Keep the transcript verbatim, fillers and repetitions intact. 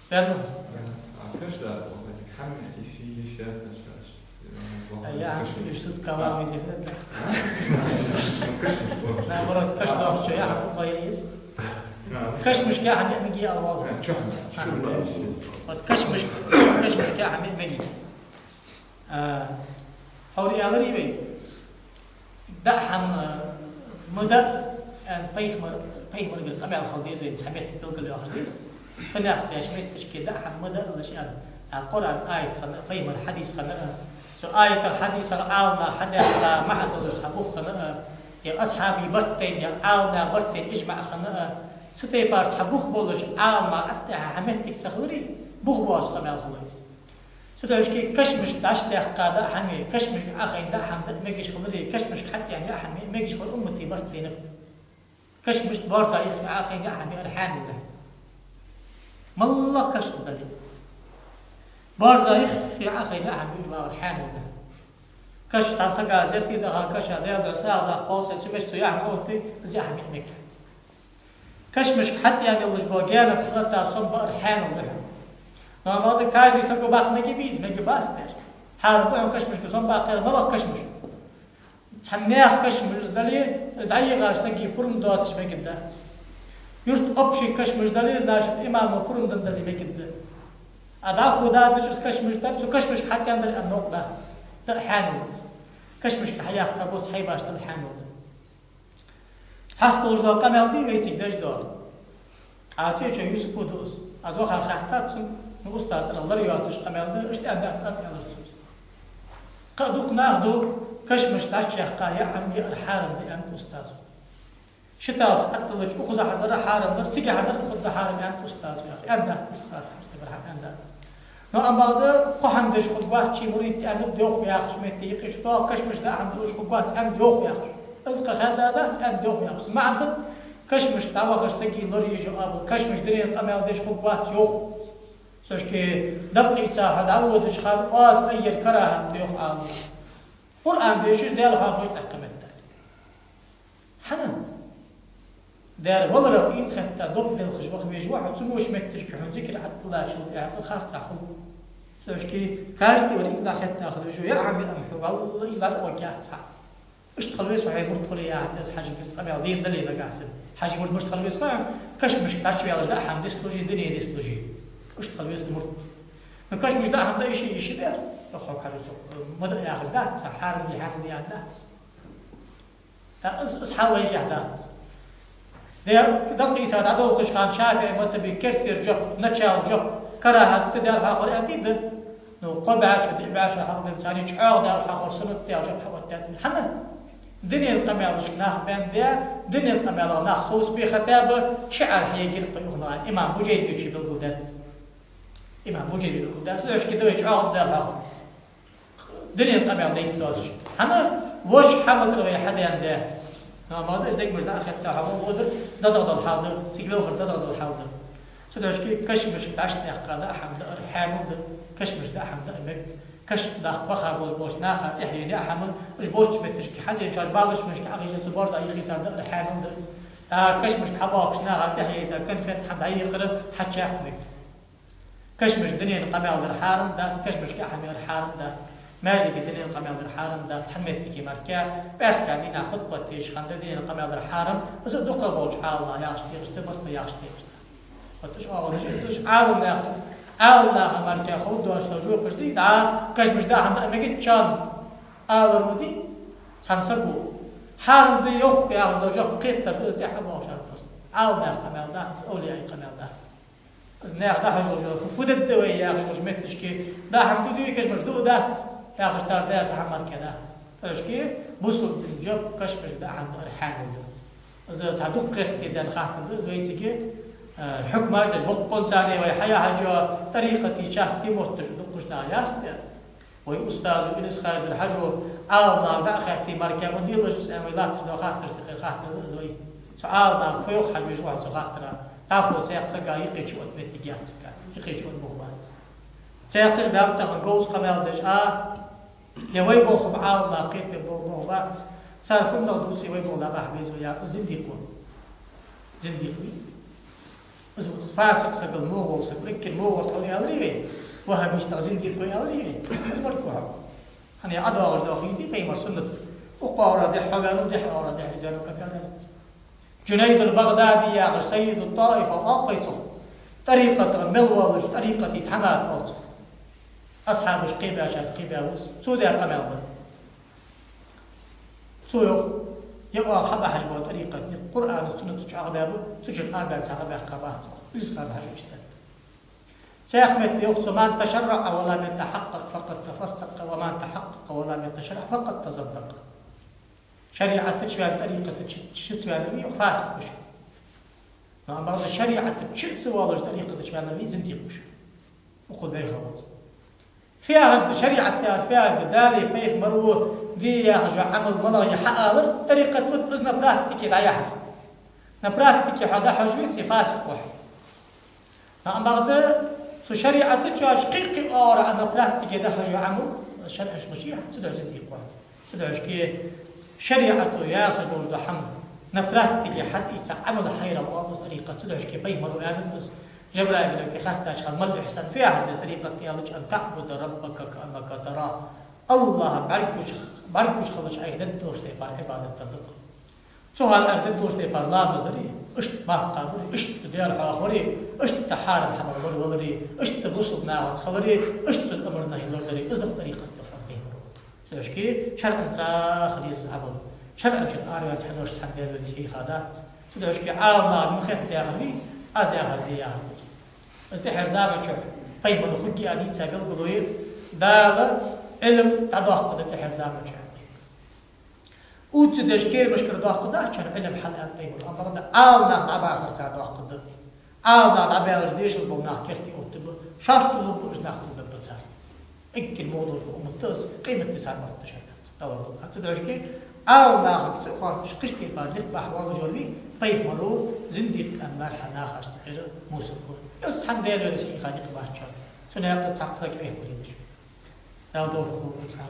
Бен мус. А каш да, вот эти камни, иши, иши, это же, э, я каш. Иши тут кава мизи флет. Каш. Наоборот, каш да, что я хапу кое есть. Кашмашка хьа мега алвал. Вот кашмаш, кашмашка хьа мега. А, хьори алари вай. Да хьама, ма да, ан пайхамар, пайхамаргара къамаьл хила деза вай, цхьа метте белгалъяхаш деза. Фанах деш метташке да хьама ма да алаш ан. А Къуръан аят хана, пайхамар хьадис хана, цу аята хьадиса Ӏалама хьадаьхка маӀан долаш цхьа бух хана, е асхьабий барт тайна, е Ӏалама барт тайна ижмаӀ хана, цу тайпара цхьа бух болаш Ӏалама аттаха хьа меттиг ца хилари, бух боаца къамаьл хила деза. Цудухьа кашмашка дӀаш дехка да хьама, кашмашка Ӏахайна да хьама да мегаш хилари, кашмашка хьатӀаяьнна да хьама мегаш хилар уммата барт тайна. Кашмашка борза йиххе Ӏахайна да хьама ара хьанал да. Маллах каш из дале. Борза йиххе Ӏахайна да хьама уж вагӀар хьанал да. Каш цхьан сага зерти даха каша лел да сагӀа даха кхолсай цу мешта цу яхьма отти, из яхьма мег. Кашмашка хьатӀаяьнна йолаш бола гаьна пхиъ латта сом баар хьанал да хьона. Но амма да каждый саго баккха мега бийз, мега бац дер. Хьара бу хьона кашмашка сом баккхар, малах кашмаш. Цхьан наьха кашмаш из дале, из дӀайийгӀаш саги пурам доацаш мега дац. Юрт общий кашмаш дале, значит, имамо пурам дан дале мега да. А дӀахо дадаш из кашмаш дар, цу кашмашка хьатӀаяьнна дар а новкъа дац. Да хьанал да из. Кашмашка хьаяккха боц хьайбаш дал хьанал да. Цхьацца долаш дола къамаьл дий вайцига деш дола? Ткъа цечо Юсупо да из. Аз ваха хаьттад цунга, ну, устаза цӀерагӀа лар йоацаш къамаьл да, иштта аьннадац аз, аьлар цо. Кхы а дукха нах да, кашмаш дӀачуяьккха яа хьама яар хьарам да аьннад устазо. Ши талаца Ӏатталача укхазахьара дар хьарам дар, цигахьара дар укхаза да хьарам аьннад устазо, яхаш. Аьннадац, бисмархамстебархьам аьннадац. Но амма да, кхо хьама деш хургвац, чи мурид аьннад йоах яхаш, метте йикъича тоха кашмаш да хьама дуаш хургвац аьннад йоах яхаш. Из кхы хадда дац аьннад йоах яхаш. Из маӀан фуд? Кашмашка дӀавахаш саги лор ежа абал, кашмаш динен къамаьл деш хургвац йоах. Сошки дакъица хьа дӀаводаш хьа оаз айяр карахӀат да йоах Ӏалама. Къуръан дешаш Даьла хьоахавеш тӀаккха метта. ХӀана? Дера валарах ийла хетта, доп делхаш ваха веза ва хьо, цу муш метташка хьона зикр Ӏатталачул тӀехьагӀа харцахьа хул. Сошки каждый вар ийла хетта хила веза ва, яа хьама яа хьама хьо, валлахӀи, ийла дӀаваккха яц хьа. Иштта хила веза хьо, хьай мурд хуле яхьа деза хьажа гирца къамаьл дийна дале нагахьа санна. Хьажа мурд мишта хила веза хьо, кашмашка дӀачувелаш да хьама дислужи, дуне дислужи. Иштта хила веза мурд. Ну, кашмаш да хьама да иши, иши дер. Хьо хьажа цо, ма да яхар дац, хьарам да, хьарам да яхар дац. Из, из хьал вайгахь дац. Де, дакъица дӀадолхаш хана ШафиӀий мазхӀаба керттера жоп, начала жоп, карахӀат да Даьла хьоахавар аьнна да. Ну, кхо бӀаь шу, диъ бӀаь шу хьалха денз царна чӀоагӀа Даьла хьоахавар суннат да аьнна жоп хьаоттадаьд. ХӀана? Динен къамаьлашка нах бен де, динен къамаьлах нах совцабе хатаба, шиӀар хьегира кхы юханагӀа. Имам Бужайрийс чу белгалдаьд. Имам Бужайрийс белгалдаьд. Сошки да вай чӀоагӀа Даьла хьоахавар. Динен къамаьл дайта доацаш. ХӀана? Воша хьаматар вай хьадаьнна да. Но амма да, из дегамаш дӀа а хетта, хьо ма водар, дезагӀа дола хьал да, цига велхар дезагӀа дола хьал да. Цудухьа кашмашка дӀачудехка да хьама даар хьанал да, кашмаш да хьама даа мег, кашка даккха баха болаш болча наха тӀехьа яа хьама, уж болча метташка хьадена шоаш багӀача метташка Ӏахийша цу борза йиххе цар даар хьанал да. ТӀаккха кашмашка хьабоагӀача наха тӀехьа яйта конфет хьама дӀаекъар хьачакх мег. Кашмаш динен къамаьл дар хьарам дац, кашмашка хьама яар хьарам дац. Маьждиге динен къамаьл дар хьарам дац, цхьан меттиге мара, пӀаьраска дийнахьа хутбат деш хана да динен къамаьл дар хьарам, из дукхагӀа болча Ӏалама наха яхаш дегӀаш да, массане яхаш дегӀаш дац. Вот уж оагӀонаш, из уж Ӏалама наха, Ӏалама наха мара ховргдоацаш дола жопаш дий, да, кашмаш да хьама даа мегаччан алар ва дий, цхьан саго. Хьарам да йоах яхаш дола жоп кхетар да из тӀехьа боагӀаш ар просто. Ӏалама наха къамаьл дац, овлияй къамаьл дац. Из наьха дӀахьош дола жоп, фу дергда вай яхаш долча метташка, да хьама ду дий, кашмаш ду дац, яхаш цар даса хьама мара дац. Сошки бусалба дина жоп, кашмашка да хьама даар хьанал да. Из цхьа дукха кхетаде денна хаттар да из вайцига, э, хьукмаш деш, боккъонца вай хьаяхьача тӀарикъата части мотташ дукхача наха яц да. Вай устазо Илисхажа дар хьажа, Ӏалама наха дӀа а хетте мара ма делаш, цӀен вай латташ дола хаттараш тӀехьа хаттар да из вай. Цу Ӏалама наха фу йоах хьажа веза ва хьо цу хаттара. ДӀахо цхьаккха сага йикъича отта меттиг яц цу кара, йикъича отта бух бац. Цхьаккха уж баьнна тахан говза къамаьл деш а, е вай болх ба Ӏалама наха кхетабе бола болх бац. Цар фуннагӀа дувце вай болх дӀабахьа беза ва яхар, из зиндикъ ва. Зиндикъ вий. Из фасикъ саг ва, мугӀал саг ва, эггара мугӀал хьо аьларий вай, ваххабистах, зиндикъ ва аьларий вай, из мара ва хьо. ХӀана, Ӏа доагӀаш дола хӀама да пайхамара суннат. Укх оагӀорахьа дехьа ваьннав, дехьа оагӀорахьа дехьа из ваьннав, кхы даьра из. Джунайд аль-БагӀдади яхаш, саййиду ТӀаифа, оал-кх цох. ТӀарикъата мел волаш, тӀарикъата хьамада, оал цох. Асхьабаш кхебаьчарех кхебаь ва из. Цо даь къамаьл бар. Цо йоах: ер оаха хьабахьаш бола тӀарикъат никъ Къуръана, сунната чу Ӏохайна ба, цу чура арабаьнна цхьа хьабаьккха бац оаха. Из хьажа иштта да. Цхьаькха метте йоах цо: «من تشرع ولم يتحقق فقد تفسق، ومن تحقق ولم يتشرع فقد تزندق». ШарӀата чу ваьнна, тӀарикъата чу, чу ца ваьннав, йоах, фасикъ ва из. Но амма бакъда шарӀата чу ца воалаш, тӀарикъата чу ваьннав, зиндикъ ва из. Укхул бӀеха ва из. Фу яхар да шарӀат яхар, фу яхар да, Дала, пайхамара де яхаш йола Ӏамал малагӀа я хьаалар, тӀарикъат фуд, из на практике дӀаяхьар. На практике хьо дӀахьош веце, фасикъ ва хьо. Амма бакъда цу шарӀата чу йоацаш кхы-кхы оагӀорахьа на практике дӀахьош йола Ӏамал шарӀаца луча яхь, цудухьа зиндикъ ва хьо. Цудухьа шарӀато яхаш долаш дола хӀама на практике хьатӀаийца Ӏамал хьайрал оал из тӀарикъат. Цудухьа пайхамара аьннад из, Жабраил малайко хаьттача хана: «ما الإحسان؟» Фу яхар да из тӀарикъат аьлча: «أن تعبد ربك كأنك تراه». АллахӀ бӀаргагуш, бӀаргагуш хилча Ӏайха дергдолча тайпара Ӏибадат дар да. Цу хана Ӏайха дергдолча тайпара ламаз дари, иштта марха кхабари, иштта Даьла хьоахавари, иштта хьарам хӀамах лоравалари, иштта бусалба нахаца хилари, иштта цун амар-нахьи лорадари, из да тӀарикъат аьннад пайхамара. Цудухьа шарӀаца хила еза Ӏамал, шарӀа чура араваьнна цхьа дош цхьан Даьла веза хьийха дац. Цудухьа Ӏаламнаха ма хетта яхар вий, аз яхар да яхар да из. Из тӀехьарча заман чухь пайхамара хургья аьнна йийца белгало я, Дала Ӏилма дӀадоаккхаргда тӀехьарча заман чухь. Укх дешаш кхерамашкара доаккхаргдац шоана Ӏилма хьал, аьннад пайхамара, амма бакъда Ӏаламнах дӀабахарца доаккхаргда. Ӏаламнах дӀабаьлча дешаш бола нах керте оттаргба, шоашта тӀа лургба, уж нах тӀа лургба цар. Эггара мугӀалаш да уммат из, къематди цар мотт да шоана. Далла духьа. Цудухьа Ӏаламнахага ца хоатташ кхыча тайпара никъ бахьа воаллаш вар вий, пайхамара зиндикъ аьнна лаьрхӀа нахашта тӀера мусар хул. Из цхьан Даьла веза хьийха никъ бац шоана. Цу наькъа цхьаккха кӀайхбар хилаш. Далла духьа.